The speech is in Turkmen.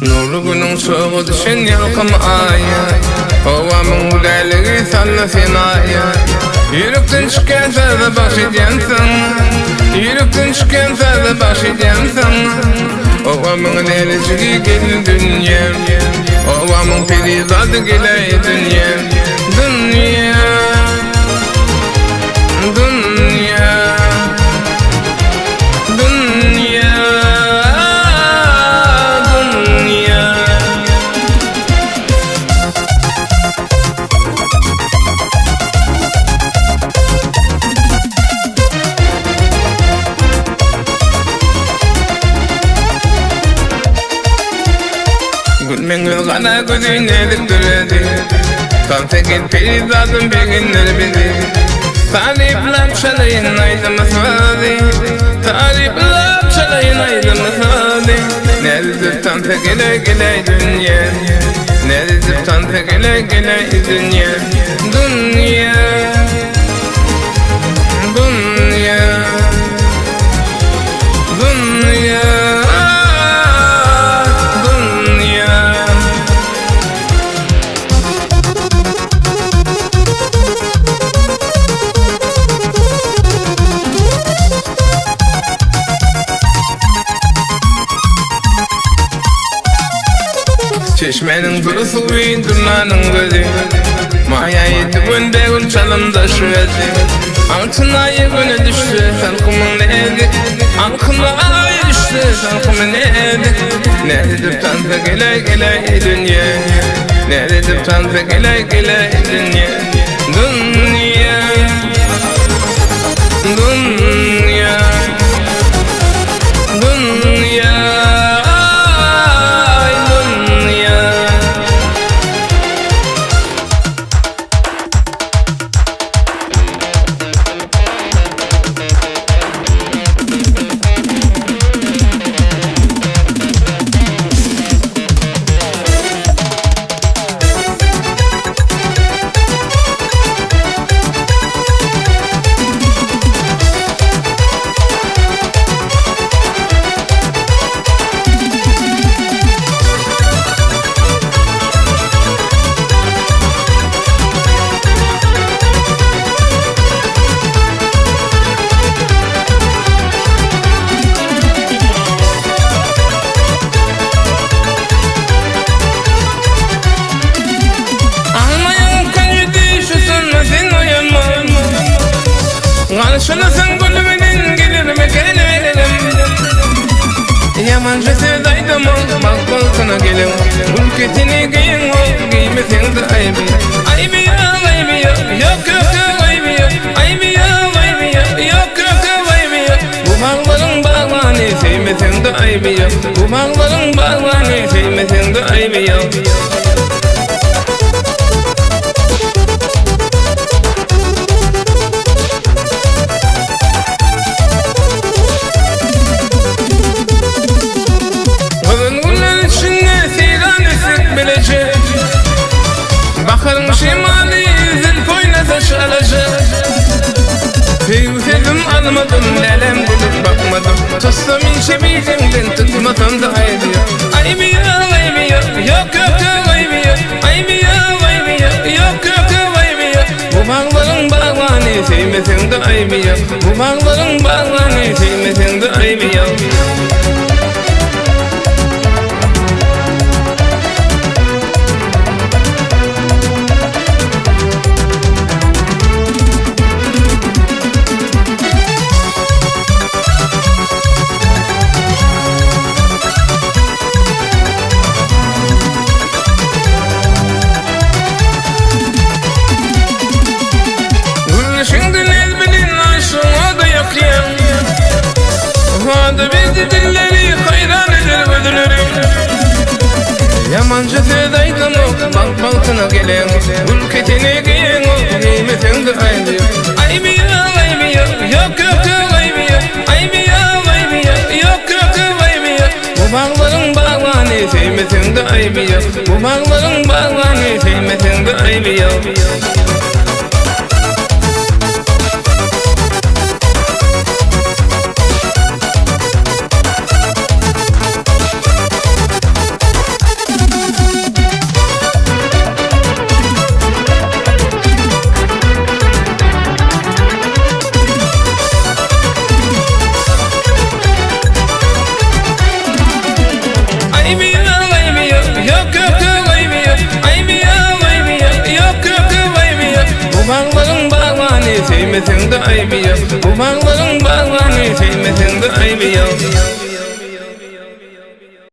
Nurly günüň çogy düşen ýalkym aýy Howamyň güläligi saldy sen aýa Ýürekden çykýan saza bagş edýänsiň Ýürekden çykýan saza bagş edýänsiň Obamyň lälejigi gel dünýä Obamyň perizady geläý dünýä Dünýä Dünýä Dünýä Dünýä. Gülmeňiz gana gözi näzik döredi Tansa gel perizadym begendir bizi Talyplap çalaýyn aýdymy sazy Talyplap çalaýyn aýdymy sazy Näzidip tansa gele gele dünýä Näzidip tansa gele gele dünýä Dünýä Dünýä Dünýä Dünýä. Çeşmäniň dury suwy, durnanyň gözi. Maýa ýetip günbe-gün çalymdaş özi. Altyn aýy güne düşse salkymyň näzi. Altyn aýy düşse salkymyň näzi. Näzedip tansa gele-gele dünýä. Näzedip tansa gele-gele dünýä. Dünýä. Dünýä. Dünýä. Dünýä. Almaýaň köýdi şu sönme sen oýanma Garşylasaň gül bilen gelermikä nälelim Ýamanja söz aýdamok bagt bagtyna geliň Gül keteni geýiň ol geýmeseň-de aýby Aýby ýok aýby ýok ýok ýok ýok aýby ýok Aýby ýok aýby ýok ýok ýok ýok aýby ýok Bu baglaryň bagbany söýmeseň-de aýby ýok Bu baglaryň bagbany söýmeseň-de aýby ýok. Gyzyl güller içinde seýran etsek bileje Baharyň şemaly zülp oýnasa şalaja Söýgi sözüm almadym, lälem gülüp bakmadym Tutsam inçe biliňden tutmasam-da aýby ýok Aýby ýok, aýby ýok, ýok, ýok, ýok aýby ýok Aýby ýok, aýby ýok, ýok, ýok, ýok aýby ýok Bu baglaryň bagbany söýmeseň-de aýby ýok Bu baglaryň bagbany söýmeseň-de aýby ýok. Gülüşiňde näz bilen aşygyňa-da ýakýaň. Wada berdi dilleri, haýran eder gözleri. Ýamanja söz aýdamok, bagt bagtyna geleň. Gül keteni geýeňok, geýmeseň-de aýby ýok. Aýby ýok, aýby ýok, ýok, ýok, ýok aýby ýok. Aýby ýok, aýby ýok, ýok, ýok, ýok aýby ýok. Bu baglaryň bagbany söýmeseň-de aýby ýok. Bu baglaryň bagbany söýmeseň-de aýby ýok. Söýmeseň-de aýby ýok. Bu baglaryň bagbany, söýmeseň-de aýby ýok.